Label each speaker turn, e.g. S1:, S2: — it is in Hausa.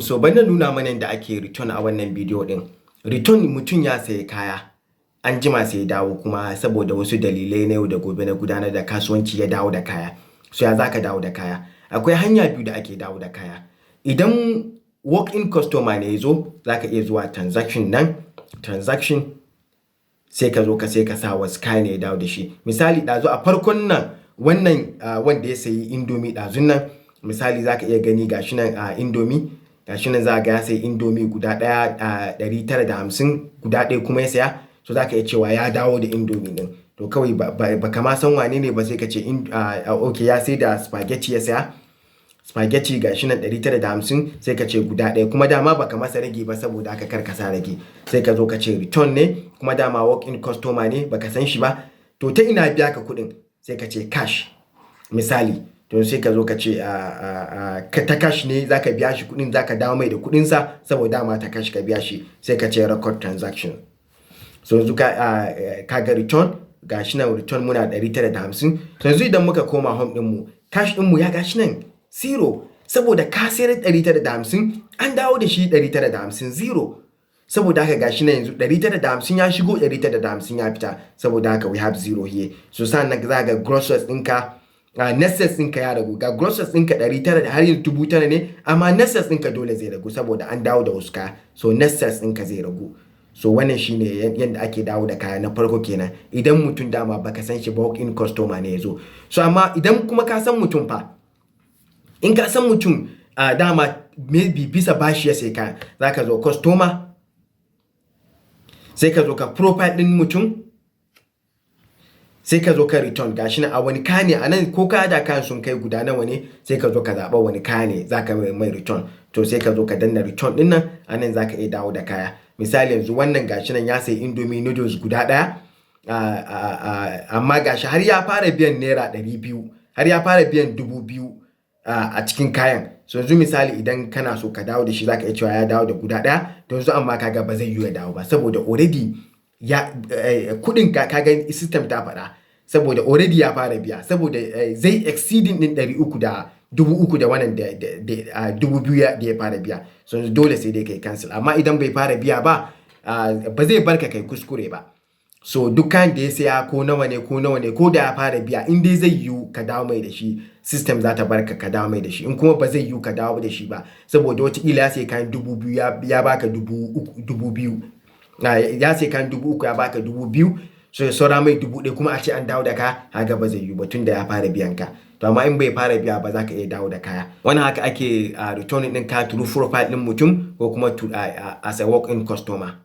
S1: So bari na nuna mana yadda ake return a wannan bidiyo ɗin. Return, mutum ya sayi kaya, an jima sai ya dawo kuma saboda wasu dalilai na yau da gobe na gudanar da kasuwanci ya dawo da kaya. So ya za ka dawo da kaya? Akwai hanya biyu da ake dawo da kaya. Idan walk in customer ne ya zo, za ka iya zuwa transaction nan, transaction, sai ka zo ka sai ka sa wasu kaya ne ya dawo da shi. Misali, ɗazu a farkon nan, wannan wanda ya sayi Indomie ɗazun nan, misali, za ka iya gani gashi nan a Indomie, gashi nan za ga ya sayi Indomie guda ɗaya a 950, guda ɗaya kuma ya saya. So za ka iya cewa ya dawo da Indomie ɗin. To kawai ba ka ma san wane ne ba, sai ka ce ok, ya sai da spaghetti, ya saya spaghetti, gashi nan 950, sai ka ce guda ɗaya, kuma dama baka masa rage ba, saboda haka kar ka sa rage. Sai ka zo ka ce return ne, kuma dama walk in customer ne, baka san shi ba. To ta ina biya ka kuɗin? Sai ka ce cash, misali. To sai ka zo ka ce ta cash ne zaka biya shi kuɗin, zaka dawo mai da kuɗinsa, saboda dama ta cash ka biya shi. Sai ka ce record transaction. So yanzu ka ga return, gashi nan return muna 950. To yanzu idan muka koma home ɗinmu, cash ɗinmu ya gashi nan zero, saboda ka sayar 950, an dawo da shi 950, zero. Saboda haka gashi nan yanzu 950 ya shigo, 950 ya fita, saboda haka we have zero here. So sannan za ga gross sales ɗinka, net sales ɗinka ya ragu. Ga gross sales ɗinka 900, har yanzu 9,000 ne, amma net sales ɗinka dole zai ragu saboda an dawo da wasu kaya. So net sales ɗinka zai ragu. So wannan shine yadda ake dawo da kaya na farko kenan, idan mutum dama baka san shi ba, walk in customer ne ya zo. So amma idan kuma ka san mutum fa, in ka san mutum, dama maybe bisa bashi ya sai kaya, za ka zo customer, sai ka zo ka profile ɗin mutum, sai ka zo ka return. Gashi nan a wani kaya ne a nan, ko kaya da kayan sun kai guda nawa ne, sai ka zo ka zaɓa wani kaya ne za ka mai return. To sai ka zo ka danna return ɗin nan. A nan za ka iya dawo da kaya. Misali, yanzu wannan gashi nan ya sayi Indomie noodles guda ɗaya, amma gashi har ya fara biyan naira 200, har ya fara biyan 2,000 a cikin kayan. So yanzu misali, idan kana so ka dawo da shi, zaka iya cewa ya dawo da guda ɗaya. To yanzu amma kaga ba zai yiwu ya dawo ba, saboda already ya kuɗin, ka ga system ta faɗa, saboda already ya fara biya, saboda zai exceeding ɗin 300 da 3,000 da wannan da 2,000 da ya fara biya. So dole sai dai kai cancel. Amma idan bai fara biya ba, ba zai barka kai kuskure ba. So duk kayan da ya saya, ko nawa ne, ko nawa ne, ko da ya fara biya, in dai zai yiwu ka dawo mai da shi, system za ta barka ka dawo mai da shi. In kuma ba zai yiwu ka dawo da shi ba, saboda wataƙila ya sayi kayan 2,000, ya baka 3,000, 2,000, ya sayi kayan 3,000, ya baka 2,000, so saura mai 1,000, kuma a ce an dawo da ka, haka ba zai yiwu ba tunda ya fara biyan ka. To amma in bai fara biya ba, za ka iya dawo da kaya. Wannan haka ake returning ɗin kaya through profile ɗin mutum ko kuma as a walk in customer.